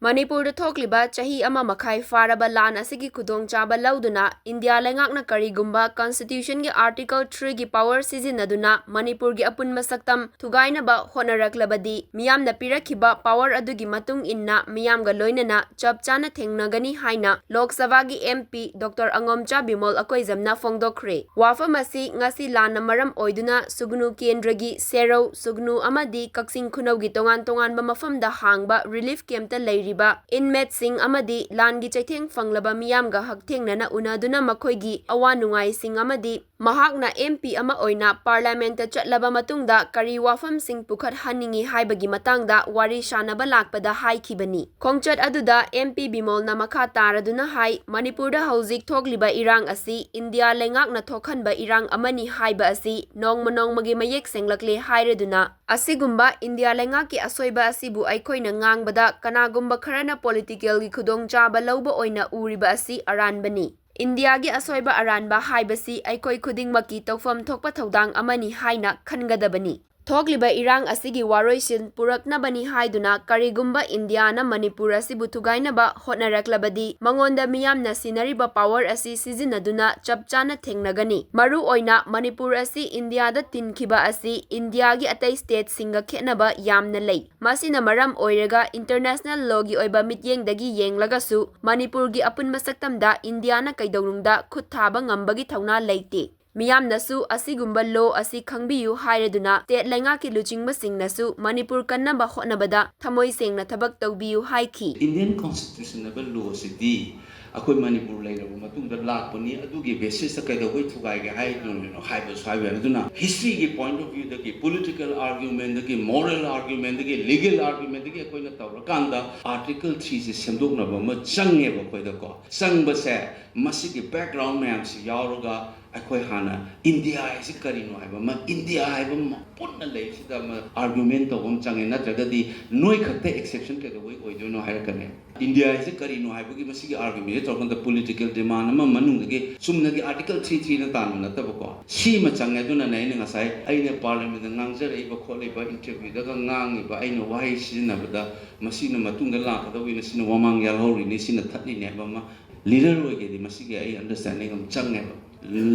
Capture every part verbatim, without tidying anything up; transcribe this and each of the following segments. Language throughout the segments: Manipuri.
ꯃꯅꯤꯄꯨꯔꯗ ꯊꯣꯛꯂꯤꯕ ꯆꯍꯤ ꯑꯃ ꯃꯈꯥꯏ ꯐꯥꯔꯕ ꯂꯥꯟ ꯑꯁꯤꯒꯤ ꯈꯨꯗꯣꯡꯆꯥꯕ ꯂꯧꯗꯨꯅ ꯏꯟꯗꯤꯌꯥ ꯂꯩꯉꯥꯛꯅ ꯀꯔꯤꯒꯨꯝꯕ Constitution ꯒꯤ Article three ꯒꯤ power ꯁꯤꯖꯤꯟꯅꯗꯨꯅ ꯃꯅꯤꯄꯨꯔꯒꯤ ꯑꯄꯨꯟꯕ ꯁꯛꯇꯝ ꯊꯨꯒꯥꯏꯅꯕ ꯍꯣꯠꯅꯔꯛꯂꯕꯗꯤ, ꯃꯤꯌꯥꯝꯅ ꯄꯤꯔꯛꯈꯤꯕ power ꯑꯗꯨꯒꯤ ꯃꯇꯨꯡ ꯏꯟꯅ ꯃꯤꯌꯥꯝꯒ ꯂꯣꯏꯅꯅ ꯆꯞ ꯆꯥꯅ ꯊꯦꯡꯅꯒꯅꯤ ꯍꯥꯏꯅ ꯂꯣꯛ ꯁꯚꯥꯒꯤ MP Doctor ꯑꯉꯣꯝꯆꯥ ꯕꯤꯃꯣꯜ ꯑꯀꯣꯏꯖꯝꯅ ꯐꯣꯡꯗꯣꯛꯈ꯭ꯔꯦ꯫ ꯋꯥꯐꯝ ꯑꯁꯤ ꯉꯁꯤ ꯂꯥꯟꯅ ꯃꯔꯝ ꯑꯣꯏꯗꯨꯅ ꯁꯨꯒꯅꯨ ꯀꯦꯟꯗ꯭ꯔꯒꯤ ꯁꯦꯔꯧ, ꯁꯨꯒꯅꯨ ꯑꯃꯗꯤ ꯀꯛꯆꯤꯡ ꯈꯨꯅꯧꯒꯤ ꯇꯣꯉꯥꯟ ꯇꯣꯉꯥꯟꯕ ꯃꯐꯝꯗ ꯍꯥꯡꯕ relief camp ꯇ ꯂꯩꯔꯤꯕ inmate ꯁꯤꯡ ꯑꯃꯗꯤ ꯂꯥꯟꯒꯤ ꯆꯩꯊꯦꯡ ꯐꯪꯂꯕ ꯃꯤꯌꯥꯝꯒ ꯍꯛꯊꯦꯡꯅꯅ ꯎꯅꯗꯨꯅ ꯃꯈꯣꯏꯒꯤ ꯑꯋꯥ ꯅꯨꯡꯉꯥꯏꯁꯤꯡ ꯑꯃꯗꯤ ꯃꯍꯥꯛꯅ MP ꯑꯃ ꯑꯣꯏꯅ Parliament ꯇ ꯆꯠꯂꯕ ꯃꯇꯨꯡꯗ ꯀꯔꯤ ꯋꯥꯐꯝꯁꯤꯡ ꯄꯨꯈꯠꯍꯟꯅꯤꯡꯏ ꯍꯥꯏꯕꯒꯤ ꯃꯇꯥꯡꯗ ꯋꯥꯔꯤ ꯁꯥꯅꯕ ꯂꯥꯛꯄꯗ ꯍꯥꯏꯈꯤꯕꯅꯤ꯫ ꯈꯣꯡꯆꯠ ꯑꯗꯨꯗ MP ꯕꯤꯃꯣꯜꯅ ꯃꯈꯥ ꯇꯥꯔꯗꯨꯅ ꯍꯥꯏ, ꯃꯅꯤꯄꯨꯔꯗ ꯍꯧꯖꯤꯛ ꯊꯣꯛꯂꯤꯕ ꯏꯔꯥꯡ ꯑꯁꯤ ꯏꯟꯗꯤꯌꯥ ꯂꯩꯉꯥꯛꯅ ꯊꯣꯛꯍꯟꯕ ꯏꯔꯥꯡ ꯑꯃꯅꯤ ꯍꯥꯏꯕ ꯑꯁꯤ ꯅꯣꯡꯃ ꯅꯣꯡꯃꯒꯤ ꯃꯌꯦꯛ ꯁꯦꯡꯂꯛꯂꯦ ꯍꯥꯏꯔꯗꯨꯅ, ꯑꯁꯤꯒꯨꯝꯕ ꯏꯟꯗꯤꯌꯥ ꯂꯩꯉꯥꯛꯀꯤ ꯑꯁꯣꯏꯕ ꯑꯁꯤꯕꯨ ꯑꯩꯈꯣꯏꯅ ꯉꯥꯡꯕꯗ ꯀꯅꯥꯒꯨꯝꯕ ꯈꯔꯅ political ꯒꯤ ꯈꯨꯗꯣꯡꯆꯥꯕ ꯂꯧꯕ ꯑꯣꯏꯅ ꯎꯔꯤꯕ ꯑꯁꯤ ꯑꯔꯥꯟꯕꯅꯤ꯫ ꯏꯟꯗꯤꯌꯥꯒꯤ ꯑꯁꯣꯏꯕ ꯑꯔꯥꯟꯕ ꯍꯥꯏꯕꯁꯤ ꯑꯩꯈꯣꯏ ꯈꯨꯗꯤꯡꯃꯛꯀꯤ ꯇꯧꯐꯝ ꯊꯣꯛꯄ ꯊꯧꯗꯥꯡ ꯑꯃꯅꯤ ꯍꯥꯏꯅ ꯈꯟꯒꯗꯕꯅꯤ꯫ ꯊꯣꯛꯂꯤꯕ ꯏꯔꯥꯡ ꯑꯁꯤꯒꯤ ꯋꯥꯔꯣꯏꯁꯤꯟ ꯄꯨꯔꯛꯅꯕꯅꯤ ꯍꯥꯏꯗꯨꯅ ꯀꯔꯤꯒꯨꯝꯕ ꯏꯟꯗꯤꯌꯥꯅ ꯃꯅꯤꯄꯨꯔ ꯑꯁꯤꯕꯨ ꯊꯨꯒꯥꯏꯅꯕ ꯍꯣꯠꯅꯔꯛꯂꯕꯗꯤ, ꯃꯉꯣꯟꯗ ꯃꯤꯌꯥꯝꯅ ꯁꯤꯟꯅꯔꯤꯕ power ꯑꯁꯤ ꯁꯤꯖꯤꯟꯅꯗꯨꯅ ꯆꯞ ꯆꯥꯅ ꯊꯦꯡꯅꯒꯅꯤ꯫ ꯃꯔꯨ ꯑꯣꯏꯅ ꯃꯅꯤꯄꯨꯔ ꯑꯁꯤ ꯏꯟꯗꯤꯌꯥꯗ ꯇꯤꯟꯈꯤꯕ ꯑꯁꯤ ꯏꯟꯗꯤꯌꯥꯒꯤ ꯑꯇꯩ state ꯁꯤꯡꯒ ꯈꯦꯠꯅꯕ ꯌꯥꯝꯅ ꯂꯩ꯫ ꯃꯁꯤꯅ ꯃꯔꯝ ꯑꯣꯏꯔꯒ international law ꯒꯤ ꯑꯣꯏꯕ ꯃꯤꯠꯌꯦꯡꯗꯒꯤ ꯌꯦꯡꯂꯒꯁꯨ ꯃꯅꯤꯄꯨꯔꯒꯤ ꯑꯄꯨꯟꯕ ꯁꯛꯇꯝꯗ ꯏꯟꯗꯤꯌꯥꯅ ꯀꯩꯗꯧꯅꯨꯡꯗ ꯈꯨꯠ ꯊꯥꯕ ꯉꯝꯕꯒꯤ ꯊꯧꯅꯥ ꯂꯩꯇꯦ꯫ ꯃꯤꯌꯥꯝꯅꯁꯨ ꯑꯁꯤꯒꯨꯝꯕ law ꯑꯁꯤ ꯈꯪꯕꯤꯌꯨ ꯍꯥꯏꯔꯗꯨꯅ state ꯂꯩꯉꯥꯛꯀꯤ ꯂꯨꯆꯤꯡꯕꯁꯤꯡꯅꯁꯨ ꯃꯅꯤꯄꯨꯔ ꯀꯟꯅꯕ ꯍꯣꯠꯅꯕꯗ ꯊꯃꯣꯏ ꯁꯦꯡꯅ ꯊꯕꯛ ꯇꯧꯕꯤꯌꯨ ꯍꯥꯏꯈꯤ꯫ Indian Constitution ꯍꯥꯏꯕ law ꯁꯤꯗꯤ ꯑꯩꯈꯣꯏ ꯃꯅꯤꯄꯨꯔ ꯂꯩꯔꯕ ꯃꯇꯨꯡꯗ ꯂꯥꯛꯄꯅꯤ꯫ ꯑꯗꯨꯒꯤ basis ꯇ ꯀꯩꯗꯧꯕꯩ ꯊꯨꯒꯥꯏꯒꯦ ꯍꯥꯏꯗꯣꯏꯅꯣ ꯍꯥꯏꯕꯁꯨ ꯍꯥꯏꯕ ꯌꯥꯏ꯫ ꯑꯗꯨꯅ history ꯒꯤ point of view ꯗꯒꯤ, political argument ꯗꯒꯤ, moral argument ꯗꯒꯤ, legal argument ꯗꯒꯤ ꯑꯩꯈꯣꯏꯅ ꯇꯧꯔꯀꯥꯟꯗ Article three ꯁꯦ ꯁꯦꯝꯗꯣꯛꯅꯕ ꯑꯃ ꯆꯪꯉꯦꯕ ꯑꯩꯈꯣꯏꯗꯀꯣ꯫ ꯆꯪꯕꯁꯦ ꯃꯁꯤꯒꯤ background ꯃꯌꯥꯝꯁꯤ ꯌꯥꯎꯔꯒ ꯑꯩꯈꯣꯏ ꯍꯥꯟꯅ ꯏꯟꯗꯤꯌꯥ ꯍꯥꯏꯁꯤ ꯀꯔꯤꯅꯣ ꯍꯥꯏꯕ ꯑꯃ, ꯏꯟꯗꯤꯌꯥ ꯍꯥꯏꯕ ꯑꯃ ꯄꯨꯟꯅ ꯂꯩꯕꯁꯤꯗ ꯑꯃ ꯑꯥꯔꯒꯨꯃꯦꯟ ꯇꯧꯕ ꯑꯃ ꯆꯪꯉꯦ, ꯅꯠꯇ꯭ꯔꯒꯗꯤ ꯅꯣꯏ ꯈꯛꯇ ꯑꯦꯛꯁꯦꯞꯁꯟ ꯀꯩꯗꯧꯕꯩ ꯑꯣꯏꯗꯣꯏꯅꯣ ꯍꯥꯏꯔꯛꯀꯅꯤ꯫ ꯏꯟꯗꯤꯌꯥ ꯍꯥꯏꯁꯤ ꯀꯔꯤꯅꯣ ꯍꯥꯏꯕꯒꯤ ꯃꯁꯤꯒꯤ ꯑꯥꯔꯒꯨꯃꯦꯟꯁꯦ ꯇꯧꯔꯀꯥꯟꯗ ꯄꯣꯂꯤꯇꯤꯀꯦꯜ ꯗꯤꯃꯥꯟ ꯑꯃ ꯃꯅꯨꯡꯗꯒꯤ ꯆꯨꯝꯅꯒꯤ ꯑꯥꯔꯇꯤꯀꯜ ꯊ꯭ꯔꯤ ꯊ꯭ꯔꯤꯅ ꯇꯥꯟꯕ ꯅꯠꯇꯕꯀꯣ, ꯁꯤꯃ ꯆꯪꯉꯦ꯫ ꯑꯗꯨꯅꯅꯦ ꯑꯩꯅ ꯉꯁꯥꯏ ꯑꯩꯅ ꯄꯥꯔꯂꯤꯌꯥꯃꯦꯟꯗ ꯉꯥꯡꯖꯔꯛꯏꯕ ꯈꯣꯠꯂꯤꯕ, ꯏꯟꯇꯔꯚ꯭ꯌꯨꯗꯒ ꯉꯥꯡꯉꯤꯕ ꯑꯩꯅ ꯋꯥꯍꯩ ꯁꯤꯖꯤꯟꯅꯕꯗ ꯃꯁꯤꯅ ꯃꯇꯨꯡꯗ ꯂꯥꯛꯀꯗꯧꯔꯤꯅꯤ, ꯁꯤꯅ ꯃꯃꯥꯡ ꯌꯥꯜꯍꯧꯔꯤꯅꯤ, ꯁꯤꯅ ꯊꯠꯂꯤꯅꯤ ꯍꯥꯏꯕ ꯑꯃ ꯂꯤꯗꯔ ꯑꯣꯏꯒꯦꯗꯤ ꯃꯁꯤꯒꯤ ꯑꯩ ꯑꯟꯗꯔꯁꯇꯦꯟꯗꯤꯡ ꯑꯃ ꯆꯪꯉꯦꯕ꯫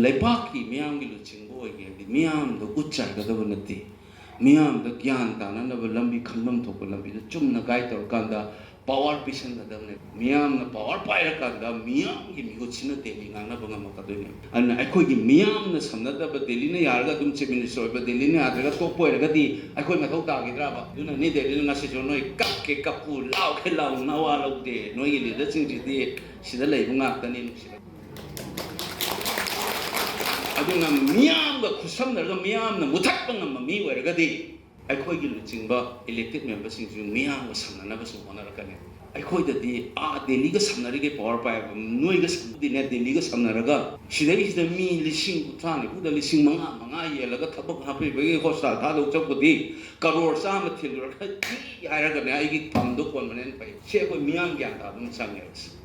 ꯂꯩꯕꯥꯛꯀꯤ ꯃꯤꯌꯥꯝꯒꯤ ꯂꯨꯆꯤꯡꯕ ꯑꯣꯏꯒꯦꯗꯤ ꯃꯤꯌꯥꯝꯗ ꯎꯠ ꯆꯥꯏꯒꯗꯕ ꯅꯠꯇꯦ, ꯃꯤꯌꯥꯝꯗ ꯒ꯭ꯌꯥꯟ ꯇꯥꯅꯅꯕ ꯂꯝꯕꯤ, ꯈꯪꯐꯝ ꯊꯣꯛꯄ ꯂꯝꯕꯤꯗ ꯆꯨꯝꯅ ꯒꯥꯏꯗ ꯇꯧꯔꯀꯥꯟꯗ ꯄꯋꯥꯔ ꯄꯤꯁꯟꯒꯗꯕꯅꯦ꯫ ꯃꯤꯌꯥꯝꯅ ꯄꯋꯥꯔ ꯄꯥꯏꯔꯀꯥꯟꯗ ꯃꯤꯌꯥꯝꯒꯤ ꯃꯤꯍꯨꯠꯁꯤꯅ ꯗꯦꯜꯂꯤ ꯉꯥꯡꯅꯕ ꯉꯝꯃꯛꯀꯗꯣꯏꯅꯦ꯫ ꯑꯗꯨꯅ ꯑꯩꯈꯣꯏꯒꯤ ꯃꯤꯌꯥꯝꯅ ꯁꯝꯅꯗꯕ, ꯗꯦꯜꯂꯤꯅ ꯌꯥꯔꯒ ꯑꯗꯨꯝ ꯆꯤꯐ ꯃꯤꯅꯤꯁꯇꯔ ꯑꯣꯏꯕ, ꯗꯦꯜꯂꯤꯅ ꯌꯥꯗ꯭ꯔꯒ ꯇꯣꯛꯄ ꯑꯣꯏꯔꯒꯗꯤ ꯑꯩꯈꯣꯏ ꯃꯊꯧ ꯇꯥꯈꯤꯗ꯭ꯔꯕ? ꯑꯗꯨꯅꯅꯤ ꯗꯦꯜꯂꯤꯅ ꯉꯁꯤꯁꯨ ꯅꯣꯏ ꯀꯞꯀꯦ ꯀꯞꯄꯨ, ꯂꯥꯎꯒꯦ ꯂꯥꯎ, ꯅꯋꯥ ꯂꯧꯗꯦ꯫ ꯅꯣꯏꯒꯤ ꯂꯤꯗꯔꯁꯤꯡꯁꯤꯗꯤ ꯁꯤꯗ ꯂꯩꯕ ꯉꯥꯛꯇꯅꯤ, ꯅꯨꯡꯁꯤꯔꯕ꯫ ꯑꯗꯨꯅ ꯃꯤꯌꯥꯝꯒ ꯈꯨꯠꯁꯝꯅꯔꯒ ꯃꯤꯌꯥꯝꯅ ꯃꯨꯊꯠꯄ ꯉꯝꯕ ꯃꯤ ꯑꯣꯏꯔꯒꯗꯤ ꯑꯩꯈꯣꯏꯒꯤ ꯂꯨꯆꯤꯡꯕ ꯏꯂꯦꯛꯇꯦꯠ ꯃꯦꯝꯕꯔꯁꯤꯡꯁꯨ ꯃꯤꯌꯥꯝꯒ ꯁꯝꯅꯅꯕꯁꯨ ꯍꯣꯠꯅꯔꯛꯀꯅꯤ꯫ ꯑꯩꯈꯣꯏꯗꯗꯤ ꯑꯥ ꯗꯦꯜꯂꯤꯒ ꯁꯝꯅꯔꯤꯈꯩ ꯄꯋꯥꯔ ꯄꯥꯏꯕ, ꯅꯣꯏꯒ ꯁꯝꯅꯗꯤꯅꯦ, ꯗꯦꯜꯂꯤꯒ ꯁꯝꯅꯔꯒ ꯁꯤꯗꯩꯁꯤꯗ ꯃꯤ ꯂꯤꯁꯤꯡ ꯀꯨꯟꯊ꯭ꯔꯥ ꯅꯤꯐꯨꯗ ꯂꯤꯁꯤꯡ ꯃꯉꯥ ꯃꯉꯥ ꯌꯦꯜꯂꯒ ꯊꯕꯛ ꯍꯥꯞꯄꯤꯕꯒꯤ ꯍꯣꯁꯄꯤꯇꯥꯜ ꯊꯥꯗꯧ ꯆꯠꯄꯗꯤ ꯀꯔꯣꯔ ꯆꯥꯝꯃ ꯊꯤꯜꯂꯨꯔꯒ ꯏ ꯍꯥꯏꯔꯒꯅꯦ ꯑꯩꯒꯤ ꯐꯝꯗꯣ ꯀꯣꯟꯕꯅ ꯍꯦꯟꯅ ꯐꯩ꯫ ꯁꯤ ꯑꯩꯈꯣꯏ ꯃꯤꯌꯥꯝ ꯒ꯭ꯌꯥꯟ ꯇꯥꯕ ꯑꯃ ꯆꯪꯉꯦꯕ꯫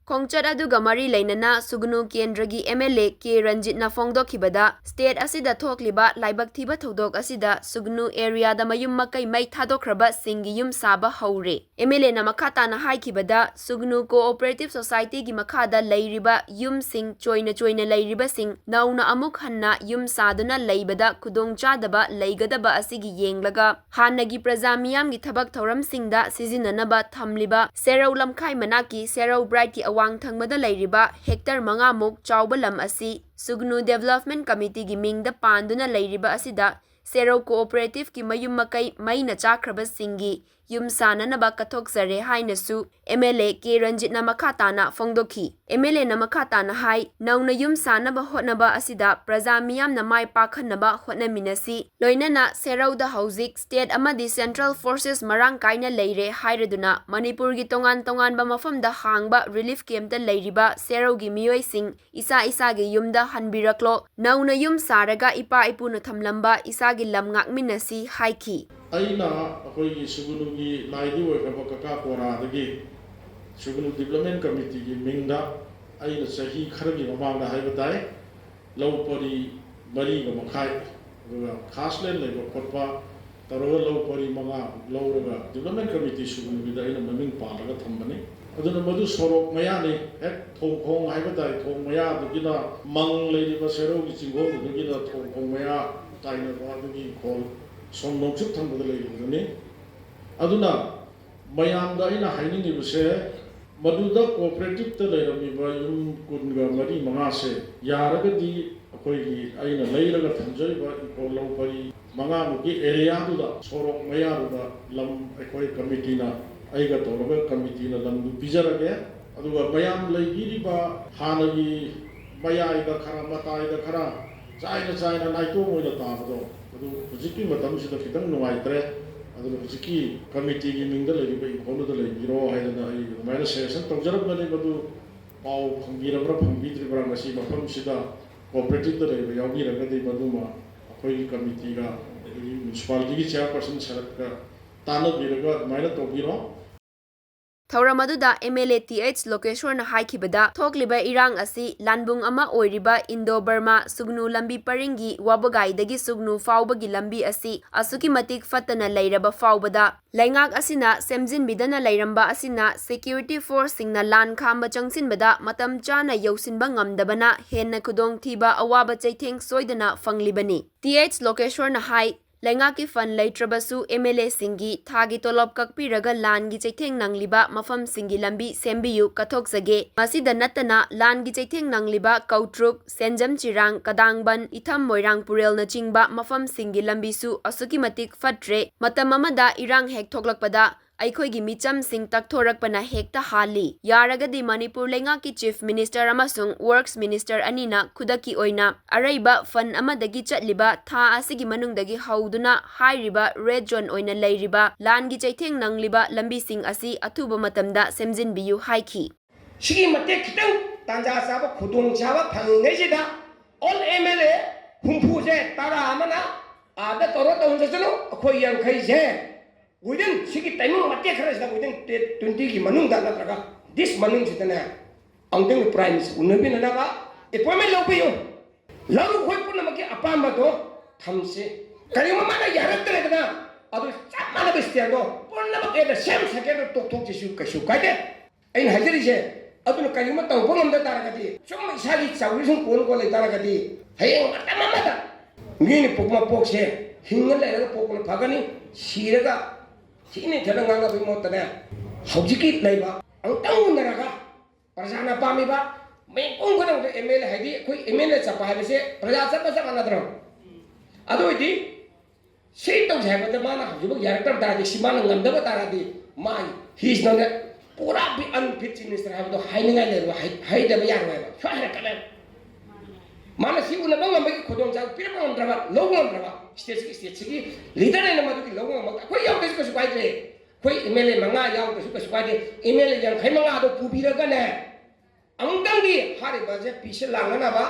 ꯈꯣꯡꯆꯠ ꯑꯗꯨꯒ ꯃꯔꯤ ꯂꯩꯅꯅ ꯁꯨꯒꯅꯨ ꯀꯦꯟꯗ꯭ꯔꯒꯤ ꯑꯦꯝ ꯑꯦꯜ ꯑꯦ ꯀꯦ ꯔꯟꯖꯤꯠꯅ ꯐꯣꯡꯗꯣꯛꯈꯤꯕꯗ, ꯁ꯭ꯇꯦꯠ ꯑꯁꯤꯗ ꯊꯣꯛꯂꯤꯕ ꯂꯥꯏꯕꯛ ꯊꯤꯕ ꯊꯧꯗꯣꯛ ꯑꯁꯤꯗ ꯁꯨꯒꯅꯨ ꯑꯦꯔꯤꯌꯥꯗ ꯃꯌꯨꯝ ꯃꯀꯩ ꯃꯩ ꯊꯥꯗꯣꯛꯈ꯭ꯔꯕꯁꯤꯡꯒꯤ ꯌꯨꯝ ꯁꯥꯕ ꯍꯧꯔꯦ꯫ ꯑꯦꯝ ꯑꯦꯜ ꯑꯦꯅ ꯃꯈꯥ ꯇꯥꯅ ꯍꯥꯏꯈꯤꯕꯗ, ꯁꯨꯒꯅꯨ ꯀꯣꯑꯣꯄꯔꯦꯇꯤꯚ ꯁꯣꯁꯥꯏꯇꯤꯒꯤ ꯃꯈꯥꯗ ꯂꯩꯔꯤꯕ ꯌꯨꯝꯁꯤꯡ ꯆꯣꯏꯅ ꯆꯣꯏꯅ ꯂꯩꯔꯤꯕꯁꯤꯡ ꯅꯧꯅ ꯑꯃꯨꯛ ꯍꯟꯅ ꯌꯨꯝ ꯁꯥꯗꯨꯅ ꯂꯩꯕꯗ ꯈꯨꯗꯣꯡꯆꯥꯗꯕ ꯂꯩꯒꯗꯕ ꯑꯁꯤꯒꯤ ꯌꯦꯡꯂꯒ, ꯍꯥꯟꯅꯒꯤ ꯄ꯭ꯔꯖꯥ ꯃꯤꯌꯥꯝꯒꯤ ꯊꯕꯛ ꯊꯧꯔꯝꯁꯤꯡꯗ ꯁꯤꯖꯤꯟꯅꯅꯕ ꯊꯝꯂꯤꯕ ꯁꯦꯔꯧ ꯂꯝꯈꯥꯏ ꯃꯅꯥꯛꯀꯤ ꯁꯦꯔꯧ ꯕ꯭ꯔꯥꯏꯠꯀꯤ ꯑꯋꯥꯡ ꯊꯪꯕꯗ ꯂꯩꯔꯤꯕ ꯍꯦꯛꯇꯔ ꯃꯉꯥꯃꯨꯛ ꯆꯥꯎꯕ ꯂꯝ ꯑꯁꯤ ꯁꯨꯒꯅꯨ ꯗꯦꯕꯂꯞꯃꯦꯟ ꯀꯃꯤꯇꯤꯒꯤ ꯃꯤꯡꯗ ꯄꯥꯟꯗꯨꯅ ꯂꯩꯔꯤꯕ ꯑꯁꯤꯗ ꯁꯦꯔꯧ ꯀꯣꯑꯣꯄꯔꯦꯇꯤꯚꯀꯤ ꯃꯌꯨꯝ ꯃꯀꯩ ꯃꯩꯅ ꯆꯥꯈ꯭ꯔꯕꯁꯤꯡꯒꯤ ꯌꯨꯝ ꯁꯥꯅꯅꯕ ꯀꯠꯊꯣꯛꯆꯔꯦ ꯍꯥꯏꯅꯁꯨ ꯑꯦꯝ ꯑꯦꯜ ꯑꯦ ꯀꯦ ꯔꯟꯖꯤꯠꯅ ꯃꯈꯥ ꯇꯥꯅ ꯐꯣꯡꯗꯣꯛꯈꯤ꯫ ꯑꯦꯝ ꯑꯦꯜ ꯑꯦꯅ ꯃꯈꯥ ꯇꯥꯅ ꯍꯥꯏ, ꯅꯧꯅ ꯌꯨꯝ ꯁꯥꯅꯕ ꯍꯣꯠꯅꯕ ꯑꯁꯤꯗ ꯄ꯭ꯔꯖꯥ ꯃꯤꯌꯥꯝꯅ ꯃꯥꯏ ꯄꯥꯛꯍꯟꯅꯕ ꯍꯣꯠꯅꯃꯤꯟꯅꯁꯤ꯫ ꯂꯣꯏꯅꯅ ꯁꯦꯔꯧꯗ ꯍꯧꯖꯤꯛ state ꯑꯃꯗꯤ central forces ꯃꯔꯥꯡ ꯀꯥꯏꯅ ꯂꯩꯔꯦ ꯍꯥꯏꯔꯗꯨꯅ ꯃꯅꯤꯄꯨꯔꯒꯤ ꯇꯣꯉꯥꯟ ꯇꯣꯉꯥꯟꯕ ꯃꯐꯝꯗ ꯍꯥꯡꯕ relief campꯇ ꯂꯩꯔꯤꯕ ꯁꯦꯔꯧꯒꯤ ꯃꯤꯑꯣꯏꯁꯤꯡ ꯏꯁꯥ ꯏꯁꯥꯒꯤ ꯌꯨꯝꯗ ꯍꯟꯕꯤꯔꯛꯂꯣ, ꯅꯧꯅ ꯌꯨꯝ ꯁꯥꯔꯒ ꯏꯄꯥ ꯏꯄꯨꯅ ꯊꯝꯂꯝꯕ ꯏꯁꯥꯒꯤ ꯂꯝ ꯉꯥꯛꯃꯤꯟꯅꯁꯤ ꯍꯥꯏꯈꯤ꯫ ꯑꯩꯅ ꯑꯩꯈꯣꯏꯒꯤ ꯁꯨꯒꯨꯅꯨꯒꯤ ꯂꯥꯏꯗꯤ ꯑꯣꯏꯈ꯭ꯔꯕ ꯀꯀꯥ ꯀꯣꯔꯥꯗꯒꯤ ꯁꯨꯒꯨꯅꯨ Development Committeeꯒꯤ ꯃꯤꯡꯗ ꯑꯩꯅ ꯆꯍꯤ ꯈꯔꯒꯤ ꯃꯃꯥꯡꯗ ꯍꯥꯏꯕ ꯇꯥꯏ, ꯂꯧ ꯄꯔꯤ ꯃꯔꯤꯒ ꯃꯈꯥꯏ, ꯑꯗꯨꯒ ꯈꯥꯁꯂꯦꯟ ꯂꯩꯕ ꯈꯣꯠꯄ ꯇꯧꯔꯒ ꯂꯧ ꯄꯔꯤ ꯃꯉꯥ ꯂꯧꯔꯒ Development Committee ꯁꯨꯒꯨꯅꯨꯒꯤꯗ ꯑꯩꯅ ꯃꯃꯤꯡ ꯄꯥꯜꯂꯒ ꯊꯝꯕꯅꯤ꯫ ꯑꯗꯨꯅ ꯃꯗꯨ ꯁꯣꯔꯣꯛ ꯃꯌꯥꯅꯤ, ꯍꯦꯛ ꯊꯣꯡ ꯈꯣꯡ ꯍꯥꯏꯕ ꯇꯥꯏ, ꯊꯣꯡ ꯃꯌꯥꯗꯨꯒꯤꯅ ꯃꯪ ꯂꯩꯔꯤꯕ ꯁꯦꯔꯧꯒꯤ ꯆꯤꯡꯈꯣꯡꯗꯨꯗꯒꯤꯅ ꯊꯣꯡ ꯈꯣꯡ ꯃꯌꯥ ꯇꯥꯏꯅꯕ ꯑꯗꯨꯒꯤ ꯏꯪꯈꯣꯜ ꯁꯣꯝ ꯅꯣꯡꯆꯨꯞ ꯊꯪꯕꯗ ꯂꯩꯔꯤꯕꯗꯨꯅꯤ꯫ ꯑꯗꯨꯅ ꯃꯌꯥꯝꯗ ꯑꯩꯅ ꯍꯥꯏꯅꯤꯡꯉꯤꯕꯁꯦ, ꯃꯗꯨꯗ cooperativeꯇ ꯂꯩꯔꯝꯃꯤꯕ ꯌꯨꯝ ꯀꯨꯟꯒ ꯃꯔꯤ ꯃꯉꯥꯁꯦ ꯌꯥꯔꯒꯗꯤ ꯑꯩꯈꯣꯏꯒꯤ ꯑꯩꯅ ꯂꯩꯔꯒ ꯊꯝꯖꯔꯤꯕ ꯏꯪꯈꯣꯜ ꯂꯧ ꯄꯔꯤ ꯃꯉꯥꯃꯨꯛꯀꯤ areaꯗꯨꯗ ꯁꯣꯔꯣꯛ ꯃꯌꯥꯗꯨꯗ ꯂꯝ ꯑꯩꯈꯣꯏ committeeꯅ, ꯑꯩꯒ ꯇꯧꯔꯒ committeeꯅ ꯂꯝꯗꯨ ꯄꯤꯖꯔꯒꯦ꯫ ꯑꯗꯨꯒ ꯃꯌꯥꯝ ꯂꯩꯕꯤꯔꯤꯕ ꯍꯥꯟꯅꯒꯤ ꯃꯌꯥꯏꯗ ꯈꯔ, ꯃꯇꯥꯏꯗ ꯈꯔ ꯆꯥꯏꯅ ꯆꯥꯏꯅ ꯅꯥꯏꯇꯣꯝ ꯑꯣꯏꯅ ꯇꯥꯕꯗꯣ, ꯑꯗꯨ ꯍꯧꯖꯤꯛꯀꯤ ꯃꯇꯝꯁꯤꯗ ꯈꯤꯇꯪ ꯅꯨꯡꯉꯥꯏꯇ꯭ꯔꯦ꯫ ꯑꯗꯨꯅ ꯍꯧꯖꯤꯛꯀꯤ committeeꯒꯤ ꯃꯤꯡꯗ ꯂꯩꯔꯤꯕ ꯏꯪꯈꯣꯜꯗꯨꯗ ꯂꯩꯕꯤꯔꯣ ꯍꯥꯏꯗꯅ ꯑꯩ ꯑꯗꯨꯃꯥꯏꯅ suggestion ꯇꯧꯖꯔꯝꯕꯅꯤ꯫ ꯃꯗꯨ ꯄꯥꯎ ꯐꯪꯕꯤꯔꯕ꯭ꯔꯥ ꯐꯪꯕꯤꯗ꯭ꯔꯤꯕ꯭ꯔꯥ? ꯉꯁꯤ ꯃꯐꯝꯁꯤꯗ cooperativeꯇ ꯂꯩꯕ ꯌꯥꯎꯕꯤꯔꯒꯗꯤ ꯃꯗꯨꯃ ꯑꯩꯈꯣꯏꯒꯤ committeeꯒ ꯑꯗꯒꯤ municipalityꯒꯤ chairperson ꯁꯔꯠꯀ ꯇꯥꯟꯅꯕꯤꯔꯒ ꯑꯗꯨꯃꯥꯏꯅ ꯇꯧꯕꯤꯔꯣ꯫ ꯊꯧꯔꯝ ꯑꯗꯨꯗ M L A T H ꯂꯣꯀꯦꯁ꯭ꯋꯔꯅ ꯍꯥꯏꯈꯤꯕꯗ, ꯊꯣꯛꯂꯤꯕ ꯏꯔꯥꯡ ꯑꯁꯤ ꯂꯥꯟꯕꯨꯡ ꯑꯃ ꯑꯣꯏꯔꯤꯕ ꯏꯟꯗꯣ ꯕꯔꯃꯥ ꯁꯨꯒꯅꯨ ꯂꯝꯕꯤ ꯄꯔꯤꯡꯒꯤ ꯋꯥꯕꯒꯥꯏꯗꯒꯤ ꯁꯨꯒꯅꯨ ꯐꯥꯎꯕꯒꯤ ꯂꯝꯕꯤ ꯑꯁꯤ ꯑꯁꯨꯛꯀꯤ ꯃꯇꯤꯛ ꯐꯠꯇꯅ ꯂꯩꯔꯕ ꯐꯥꯎꯕꯗ, ꯂꯩꯉꯥꯛ ꯑꯁꯤꯅ ꯁꯦꯝꯖꯤꯟꯕꯤꯗꯅ ꯂꯩꯔꯝꯕ ꯑꯁꯤꯅ security forceꯁꯤꯡꯅ ꯂꯥꯟ ꯈꯥꯝꯕ ꯆꯪꯁꯤꯟꯕꯗ ꯃꯇꯝ ꯆꯥꯅ ꯌꯧꯁꯤꯟꯕ ꯉꯝꯗꯕꯅ ꯍꯦꯟꯅ ꯈꯨꯗꯣꯡꯊꯤꯕ ꯑꯋꯥꯕ ꯆꯩꯊꯦꯡ ꯁꯣꯏꯗꯅ ꯐꯪꯂꯤꯕꯅꯤ꯫ ꯇꯤ ꯑꯩꯆ ꯂꯣꯀꯦꯁ꯭ꯋꯔꯅ ꯍꯥꯏ, ꯂꯩꯉꯥꯛꯀꯤ ꯐꯟ ꯂꯩꯇ꯭ꯔꯕꯁꯨ ꯑꯦꯝ ꯑꯦꯜ ꯑꯦꯁꯤꯡꯒꯤ ꯊꯥꯒꯤ ꯇꯣꯂꯣꯞ ꯀꯛꯄꯤꯔꯒ ꯂꯥꯟꯒꯤ ꯆꯩꯊꯦꯡ ꯅꯪꯂꯤꯕ ꯃꯐꯝꯁꯤꯡꯒꯤ ꯂꯝꯕꯤ ꯁꯦꯝꯕꯤꯌꯨ, ꯀꯠꯊꯣꯛꯆꯒꯦ꯫ ꯃꯁꯤꯗ ꯅꯠꯇꯅ ꯂꯥꯟꯒꯤ ꯆꯩꯊꯦꯡ ꯅꯪꯂꯤꯕ ꯀꯧꯇ꯭ꯔꯨꯛ, ꯁꯦꯟꯖꯝ ꯆꯤꯔꯥꯡ, ꯀꯗꯥꯡꯕꯟ, ꯏꯊꯝ ꯃꯣꯏꯔꯥꯡ ꯄꯨꯔꯦꯜꯅꯆꯤꯡꯕ ꯃꯐꯝꯁꯤꯡꯒꯤ ꯂꯝꯕꯤꯁꯨ ꯑꯁꯨꯛꯀꯤ ꯃꯇꯤꯛ ꯐꯠꯇ꯭ꯔꯦ꯫ ꯃꯇꯝ ꯑꯃꯗ ꯏꯔꯥꯡ ꯍꯦꯛ ꯊꯣꯛꯂꯛꯄꯗ ꯑꯩꯈꯣꯏꯒꯤ ꯃꯤꯆꯝꯁꯤꯡ ꯇꯛꯊꯣꯔꯛꯄꯅ ꯍꯦꯛꯇ ꯍꯥꯜꯂꯤ꯫ ꯌꯥꯔꯒꯗꯤ ꯃꯅꯤꯄꯨꯔ ꯂꯩꯉꯥꯛꯀꯤ Chief Minister ꯑꯃꯁꯨꯡ Works Minister ꯑꯅꯤꯅ ꯈꯨꯗꯛꯀꯤ ꯑꯣꯏꯅ ꯑꯔꯩꯕ ꯐꯟ ꯑꯃꯗꯒꯤ ꯆꯠꯂꯤꯕ ꯊꯥ ꯑꯁꯤꯒꯤ ꯃꯅꯨꯡꯗꯒꯤ ꯍꯧꯗꯨꯅ ꯍꯥꯏꯔꯤꯕ red zone ꯑꯣꯏꯅ ꯂꯩꯔꯤꯕ ꯂꯥꯟꯒꯤ ꯆꯩꯊꯦꯡ ꯅꯪꯂꯤꯕ ꯂꯝꯕꯤꯁꯤꯡ ꯑꯁꯤ ꯑꯊꯨꯕ ꯃꯇꯝꯗ ꯁꯦꯝꯖꯤꯟꯕꯤꯌꯨ ꯍꯥꯏꯈꯤ꯫ ꯁꯤꯒꯤ ꯃꯇꯦꯛ ꯈꯤꯇꯪ ꯇꯥꯟꯖꯥ ꯆꯥꯕ, ꯈꯨꯗꯣꯡꯆꯥꯕ ꯐꯪꯉꯤꯉꯩꯁꯤꯗ all M L A ꯍꯨꯝꯐꯨꯁꯦ ꯇꯔꯥ ꯑꯃꯅ ꯑꯥꯗ ꯇꯧꯔ ꯇꯧꯍꯟꯖꯁꯅꯨ, ꯑꯩꯈꯣꯏ ꯌꯥꯡꯈꯩꯁꯦ within ꯁꯤꯒꯤ timing ꯃꯇꯦꯛ ꯈꯔꯁꯤꯗ within twenty ꯒꯤ ꯃꯅꯨꯡꯗ ꯅꯠꯇ꯭ꯔꯒ this ꯃꯅꯨꯡꯁꯤꯗꯅꯦ ꯑꯃꯨꯛꯇꯪ Prime Minister ꯎꯅꯕꯤꯅꯅꯕ appointment ꯂꯧꯕꯤꯌꯨ꯫ ꯂꯧꯔꯨ ꯑꯩꯈꯣꯏ ꯄꯨꯝꯅꯃꯛꯀꯤ ꯑꯄꯥꯝꯕꯗꯣ ꯊꯝꯁꯤ꯫ ꯀꯔꯤꯒꯨꯝꯕ ꯃꯥꯅ ꯌꯥꯔꯛꯇ꯭ꯔꯦꯗꯅ ꯑꯗꯨ ꯆꯞ ꯃꯥꯟꯅꯕ stand ꯗꯣ ꯄꯨꯝꯅꯃꯛ at the same second ꯗ ꯇꯣꯛꯊꯣꯛꯁꯤꯁꯨ ꯀꯩꯁꯨ ꯀꯥꯏꯗꯦ꯫ ꯑꯩꯅ ꯍꯥꯏꯖꯔꯤꯁꯦ, ꯑꯗꯨꯅ ꯀꯔꯤꯒꯨꯝꯕ ꯇꯧꯕ ꯉꯝꯗ ꯇꯥꯔꯒꯗꯤ, ꯁꯨꯝ ꯏꯁꯥꯒꯤ ꯆꯥꯎꯔꯤ ꯁꯨꯝ ꯀꯣꯟ ꯀꯣꯟ ꯂꯩ ꯇꯥꯔꯒꯗꯤ, ꯍꯌꯦꯡ ꯃꯇꯝ ꯑꯃꯗ ꯃꯤꯑꯣꯏꯅ ꯄꯣꯛ ꯃꯄꯣꯛꯁꯦ ꯍꯤꯡꯉ ꯂꯩꯔꯒ ꯄꯣꯛꯄꯅ ꯐꯒꯅꯤ, ꯁꯤꯔꯒ ꯊꯤꯅ ꯊꯤꯅ ꯉꯥꯡꯅꯕꯒꯤ ꯃꯍꯨꯠꯇꯅꯦ, ꯍꯧꯖꯤꯛꯀꯤ ꯂꯩꯕ ꯑꯃꯨꯛꯇꯪ ꯎꯅꯔꯒ ꯄ꯭ꯔꯖꯥꯅ ꯄꯥꯝꯃꯤꯕ ꯃꯤꯄꯨꯝ ꯈꯨꯗꯤꯡꯃꯛꯇ M L A ꯍꯥꯏꯗꯤ ꯑꯩꯈꯣꯏ M L A ꯆꯠꯄ ꯍꯥꯏꯕꯁꯦ ꯄ꯭ꯔꯖꯥ ꯆꯠꯄ ꯆꯞ ꯃꯥꯟꯅꯗ꯭ꯔꯣ? ꯑꯗꯨ ꯑꯣꯏꯗꯤ ꯁꯤ ꯇꯧꯁꯦ ꯍꯥꯏꯕꯗ ꯃꯥꯅ ꯍꯧꯖꯤꯛꯐꯥꯎ ꯌꯥꯔꯛꯇꯕ ꯇꯥꯔꯗꯤ, ꯁꯤ ꯃꯥꯅ ꯉꯝꯗꯕ ꯇꯥꯔꯗꯤ, ꯃꯥꯒꯤ he is not a ꯄꯨꯔꯥ unfit Chief Minister ꯍꯥꯏꯕꯗꯣ ꯍꯥꯏꯅꯤꯡꯉꯥꯏ ꯂꯩꯔꯣꯏ, ꯍꯥꯏ-, ꯍꯩꯗꯕ ꯌꯥꯔꯣꯏ ꯍꯥꯏꯕ ꯁꯨꯃꯥꯏꯅ ꯍꯥꯏꯔꯛꯀꯅꯦꯕ꯫ ꯃꯥꯅ ꯁꯤ ꯎꯅꯕ ꯉꯝꯕꯒꯤ ꯈꯨꯗꯣꯡꯆꯥꯕ ꯄꯤꯔꯛꯄ ꯉꯝꯗ꯭ꯔꯕ, ꯂꯧꯕ ꯉꯝꯗ꯭ꯔꯕ, state ꯁꯤꯒꯤ, state ꯁꯤꯒꯤ leader ꯑꯩꯅ ꯃꯗꯨꯒꯤ ꯂꯧꯕ ꯉꯝꯕ, ꯑꯩꯈꯣꯏ ꯌꯥꯎꯗ꯭ꯔꯁꯨ ꯀꯩꯁꯨ ꯀꯥꯏꯗ꯭ꯔꯦ, ꯑꯩꯈꯣꯏ M L A ꯃꯉꯥ ꯌꯥꯎꯗ꯭ꯔꯁꯨ ꯀꯩꯁꯨ ꯀꯥꯏꯗꯦ, M L A ꯌꯥꯡꯈꯩ ꯃꯉꯥꯗꯣ ꯄꯨꯕꯤꯔꯒꯅꯦ, ꯑꯃꯨꯛꯇꯪꯗꯤ ꯍꯥꯏꯔꯤꯕꯁꯦ ꯄꯤꯁꯦ ꯂꯥꯡꯅꯅꯕ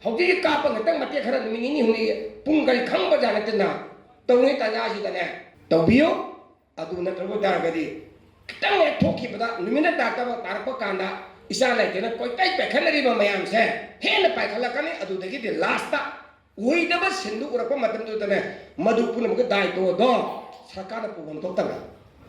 ꯍꯧꯖꯤꯛꯀꯤ ꯀꯥꯞꯄ ꯉꯥꯛꯇꯪ ꯃꯇꯦꯛ ꯈꯔ ꯅꯨꯃꯤꯠ ꯅꯤꯅꯤ ꯍꯨꯝꯅꯤ ꯄꯨꯡ ꯀꯔꯤ ꯈꯪꯕ ꯖꯥꯠ ꯅꯠꯇꯅ ꯇꯧꯔꯤꯉꯩ ꯇꯥꯟꯖꯥꯁꯤꯗꯅꯦ ꯇꯧꯕꯤꯌꯨ꯫ ꯑꯗꯨ ꯅꯠꯇ꯭ꯔꯕ ꯇꯥꯔꯒꯗꯤ ꯈꯤꯇꯪ ꯍꯦꯛ ꯊꯣꯛꯈꯤꯕꯗ ꯅꯨꯃꯤꯠꯅ ꯇꯥꯔꯛꯇꯕ ꯇꯥꯔꯛꯄ ꯀꯥꯟꯗ ꯏꯆꯥ ꯂꯩꯇꯦꯅ ꯀꯣꯏꯇꯩ ꯄꯥꯏꯈꯠꯅꯔꯤꯕ ꯃꯌꯥꯝꯁꯦ ꯍꯦꯟꯅ ꯄꯥꯏꯈꯠꯂꯛꯀꯅꯤ꯫ ꯑꯗꯨꯗꯒꯤꯗꯤ last ꯑꯣꯏꯗꯕ ꯁꯤꯟꯗꯨ ꯎꯔꯛꯄ ꯃꯇꯝꯗꯨꯗꯅꯦ ꯃꯗꯨ ꯄꯨꯝꯅꯃꯛꯀꯤ ꯗꯥꯏꯇꯣꯗꯣ ꯁꯔꯀꯥꯔꯅ ꯄꯨꯐꯝ ꯊꯣꯛꯇꯕ